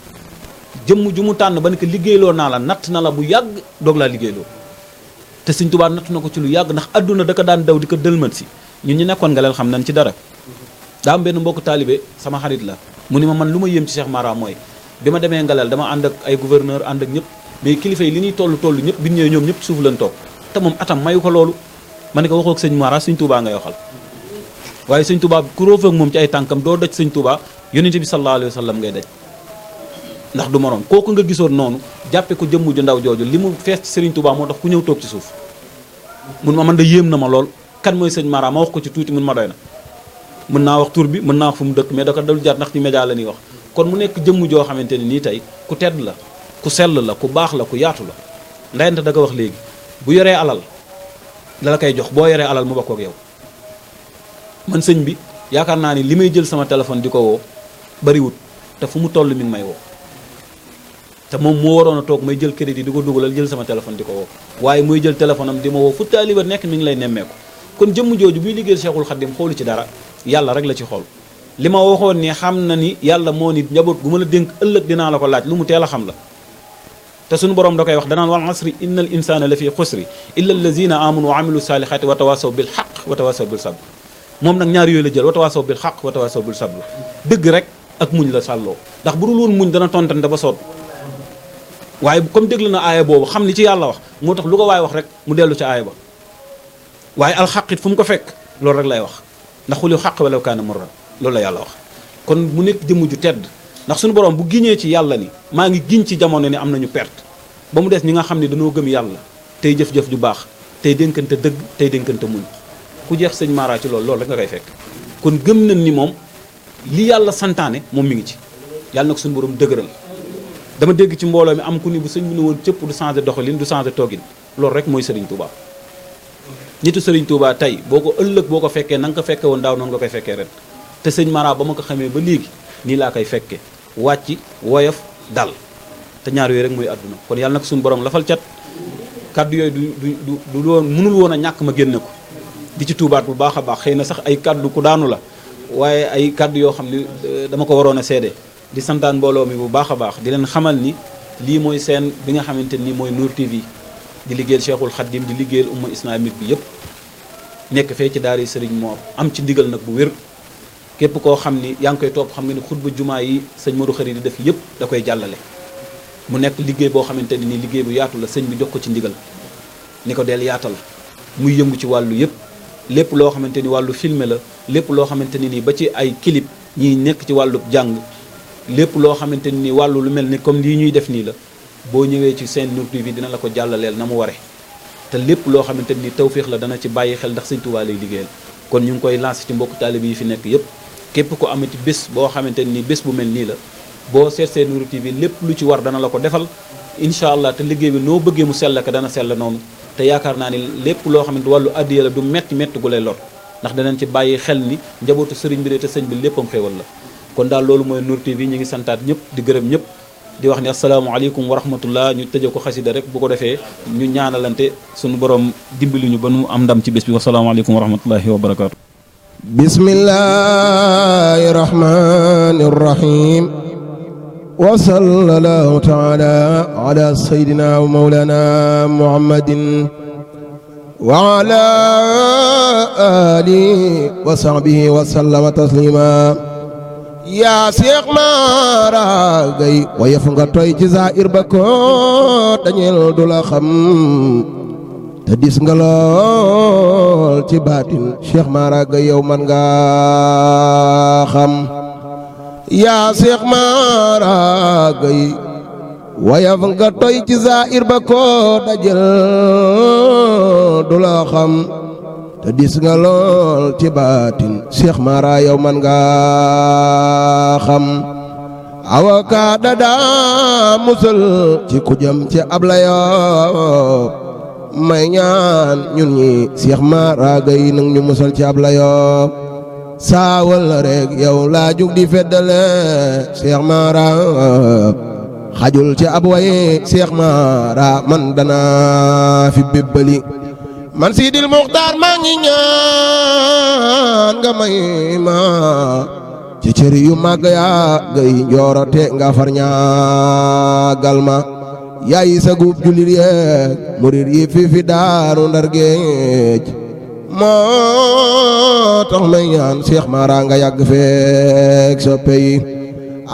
jëmm ju mu tànn ba ne ko liggéeyloo naa la natt na la bu yàgg doog laa liggéeyloo te sëñ Touba natt na ko ci lu yàgg ndax adduna da ko daan daw di ko dëlmat si ñun ñu nekkoon nga leen xam nañ ci dara daa am benn mbokk taalibe sama xarit la mu ni ma man lu ma yéem ci Cheikh Mara mooy bi ma demee Ngalel dama ànd ak ay gouverneur ànd ak ñëpp mais kilifa yi li ñuy toll ñëpp bi ñu ñëwee ñoom ñëpp suuf lañ toog te moom atam mayu ko loolu ma ne ko waxoo ak sëñ Mara sëñ Touba ngay waxal waaye sëñ Touba ku róof ak moom ci ay tànkam doo daj sëñ Touba yonente bi sallallahu alayhi wa sallam ngay daj ndax du moroom kooku nga gisoon noonu jàppe ko jëmm ju ndaw jooju li mu fees ci Serigne Touba moo tax ku ñëw toog ci suuf mun ma man da yéem na ma lool kan mooy sëñ Mara ma wax ko ci tuuti mun ma doy na mën naa wax tur bi mën naa wax fu mu dëkk mais da ko dal jaar ndax ci média la ñuy wax kon mu nekk jëmm joo xamante ni nii tey ku tedd la ku sell la ku baax la ku yaatu la ndeyante da ko wax léegi bu yoree alal la koy jox boo yoree alal mu bokk ak yow man sëñ bi yaakaar naa ni li may jël sama téléphone di ko woo bariwut te fu mu toll mi ngi may woo te moom moo waroon a toog may jël crédit di ko dugalal jël sama téléphone di ko woo waaye muy jël téléphone am di ma woo fu taaliba nekk mi ngi lay nemmeeku kon jëmm jooju buy liggéeyal Cheikhul Khadim xoolu ci dara yàlla rek la ci xool li ma waxoon ni xam na ni yàlla moo nit njaboot gu ma la dénk ëllëg dinaa la ko laaj lu mu teel a xam la te suñu borom da koy wax danaan wal asri inna al insana la fi xusri illa allazina amanu wa amilu salihati wa tawasaw bil haqq wa tawasaw bil sabr moom nag ñaar yooyu la jël wa tawasaw bil haqq wa tawasaw bil sabr dëgg rek ak muñ la sàlloo ndax bu dul woon muñ dana tontante ba soot waaye comme déglu na aaya boobu xam li ci yàlla wax moo tax lu ko waay wax rek mu dellu ci aaya ba waaye alxaqit fu mu ko fekk loolu rek lay wax ndax xuli xaq wala kaana murran loolu la yàlla wax kon mu nekk jëmm ju tedd ndax suñu borom bu giñee ci yàlla ni maa ngi giñ ci jamono ni am nañu perte ba mu des ñi nga xam ne dañoo gëm yàlla tey jëf-jëf ju baax tey dénkante dëgg tey dénkante muñ ku jeex sëñ Mara ci loolu rek nga koy fekk kon gëm nañ ni moom li yàlla santaane moom mi ngi ci yàlla na ko suñu borom dëgëral dama dégg ci mbooloo mi am ku ni bu sëñ bi ne woon cëpp du changé doxalin du changé toogin loolu rek mooy Serigne Touba nitu Serigne Touba tey boo ko ëllëg boo ko fekkee na nga ko fekkee woon daaw noonu nga koy fekkee ren te sëñ Mara ba ma ko xamee ba léegi nii laa koy fekke wàcc woyof dal te ñaar yooyu rek mooy àdduna kon yàlla na ko suñu borom lafal cat kaddu yooyu du loon mënul woon a ñàkk ma génne ko di ci tuubaat bu baax a baax xëy na sax ay kaddu ku daanu la waaye ay kaddu yoo xam ni dama ko waroon a seede di santaan mbooloo mi bu baax a baax di leen xamal ni lii mooy seen bi nga xamante ni mooy Nour TV di liggéeyal Cheikhul Khadim di liggéeyal umma islamique bi yëpp nekk fee ci daari Serigne Mor am ci ndigal nag bu wér képp koo xam ni yaa ngi koy topp xam nga ni xutba jumaa yi sëñ Modou Khari di def yëpp da koy jàllale mu nekk liggéey boo xamante ni liggéey bu yaatu la sëñ bi jox ko ci ndigal ni ko del yaatal muy yëngu ci wàllu yëpp lépp loo xamante ni wàllu filmé la lépp loo xamante ni nii ba ci ay clip ñiy nekk ci wàllu jàng lépp loo xamante ni wàllu lu mel ni comme lii ñuy def nii la boo ñëwee ci seen Nour TV dina la ko jàllaleel na mu ware te lépp loo xamante ni tawféex la dana ci bàyyi xel ndax sëñ Touba lay liggéeyal kon ñu ngi koy lancé ci mbokk taalibe yi fi nekk yëpp képp ko amati bés boo xamante ni bés bu mel nii la boo seetsee Nourou TV lépp lu ci war dana la ko defal incha allah te liggéey bi noo bëggee mu sell ka dana sell noonu te yaakaar naa ni lépp loo xamante wàllu addiya la du metti gu lay lor ndax danañ ci bàyyi xel ni njabootu sëriñ bi de te sëñ bi léppam xéewal la kon daal loolu mooy Nourou TV ñu ngi santaat ñëpp di gërëm ñëpp di wax ni asalaamaaleykum wa rahmatullah ñu tëjee ko xasida rek bu ko defee ñu ñaanalante suñu borom dimbali ñu ba nu am ndam ci bés bi wasalaamaaleykum wa rahmatullahi wa barakaatu. bismillahi rahmani rahim wa sallallahu taala ala sayyidina wa mawlana muhammadin wa ala alihi wa sahbihi wa sallama taslima yaa Seex Mara Gaye wayef nga toy ci zaahir ba ko dañel du la xam te dis nga lool ci baatin Seex Mara Gaye yow man nga xam yaa Seex Mara Gaye wayef nga toy ci zaahir ba ko dajel du la xam te dis nga lool ci baatin Seex Mara yow man nga xam awaka dada musal ci ku jëm ci ablayo may ñaan ñun ñi Seex Mara Gaye nang ñu musal ci ablayo saawal na rek yow laa jug di feddale Seex Mara xajul ci ab way Seex Mara man dana fi bébbali man Sidil Muxtaar maa ngi ñaan nga may ma ci cër yu màgg yaa Gaye njoorote nga far ñaagal ma yaay sa guub julit yeeg murit yi fi daaru Ndar géej moo tax may ñaan Seex Mara nga yàgg feek sa pey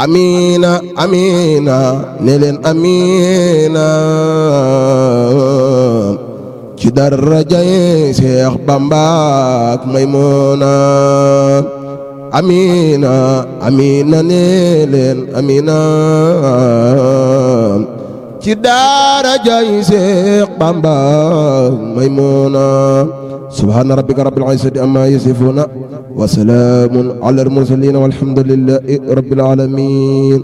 amina amina ne leen amina ci darajay Seex Bamba ak Maymuna amina amina ne leen amina ci darajay Seex Bamba ak Maymuna subhana rabbika rabbil izzati amma yasifuna wa salamun ala al mursalin walhamdulillahi rabbil alamin